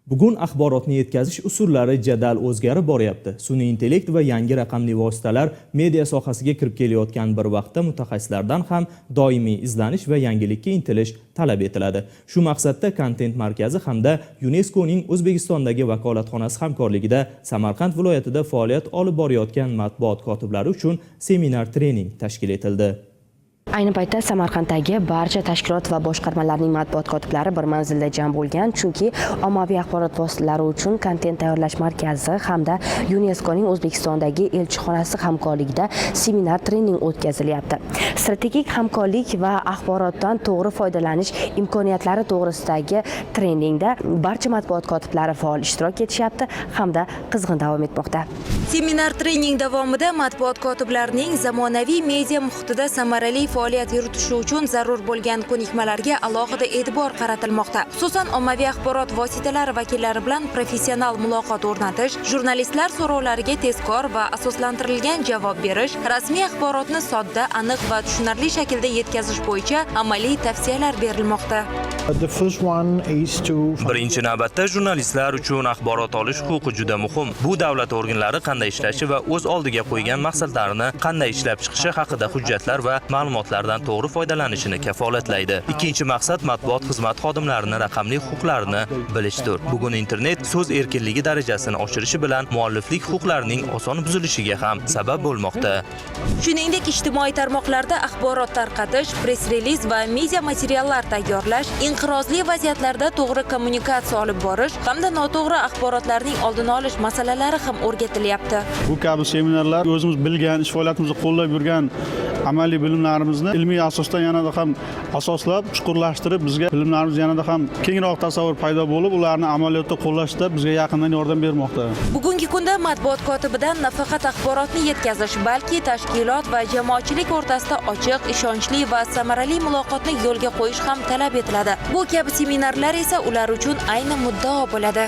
Bugun axborotni yetkazish usullari jadal o'zgarib boryapti. Sun'iy intellekt va yangi raqamli vositalar media sohasiga kirib kelayotgan bir vaqtda mutaxassislardan ham doimiy izlanish va yangilikka intilish talab etiladi. Shu maqsadda Kontent markazi hamda YuNESKOning O'zbekistondagi vakolatxonasi hamkorligida Samarqand viloyatida faoliyat olib borayotgan matbuot kotiblari uchun seminar trening tashkil etildi. Ayni paytda Samarqanddagi barcha tashkilot va boshqarmalarning matbuot kotiblari bir manzilda jam bo'lgan, chunki ommaviy axborot vositalari uchun kontent tayyorlash markazi hamda YuNESKOning O'zbekistondagi elchixonasi hamkorligida seminar trening o'tkazilyapti. Strategik hamkorlik va axborotdan to'g'ri foydalanish imkoniyatlari to'g'risidagi treningda barcha matbuot kotiblari faol ishtirok etishyapti hamda qizg'in davom etmoqda. Seminar trening davomida matbuot kotiblarining zamonaviy media muhitida samarali faoliyat yuritishi uchun zarur bo'lgan ko'nikmalarga alohida e'tibor qaratilmoqda. Xususan, ommaviy axborot vositalari vakillari bilan professional muloqot o'rnatish, jurnalistlar so'rovlariga tezkor va asoslantirilgan javob berish, rasmiy axborotni sodda, aniq va tushunarli shaklda yetkazish bo'yicha amaliy tavsiyalar berilmoqda. The first one is to Birinchi navbatda jurnalistlar uchun axborot olish huquqi juda muhim. Bu davlat organlari qanday ishlashi va o'z oldiga qo'ygan maqsadlarini qanday ishlab chiqishi haqida hujjatlar va ma'lumotlardan to'g'ri foydalanishini kafolatlaydi. Ikkinchi maqsad matbuot xizmat xodimlarini raqamli huquqlarini bilishdir. Bugun internet so'z erkinligi darajasini oshirishi bilan mualliflik huquqlarining oson buzilishiga ham sabab bo'lmoqda. Shuningdek, ijtimoiy tarmoqlarda axborot tarqatish, press reliz va media materiallar tayyorlash, inqirozli vaziyatlarda to'g'ri kommunikatsiya olib borish hamda noto'g'ri axborotlarning oldini olish masalalari ham o'rgatilyapti. Bu kabi seminarlar o'zimiz bilgan, ish faoliyatimizda qo'llab yurgan amaliy bilimlarimizni ilmiy asosda yanada ham asoslab, chuqurlashtirib, bizga bilimlarimiz yanada ham kengroq tasavvur paydo bo'lib, ularni amaliyotda qo'llashda bizga yaqindan yordam bermoqda. Bugungi kunda matbuot kotibidan nafaqat axborotni yetkazish, balki tashkilot va jamoatchilik o'rtasida ochiq, ishonchli va samarali muloqotni yo'lga qo'yish ham talab etiladi. Bu kabi seminarlar esa ular uchun ayni muddao bo'ladi.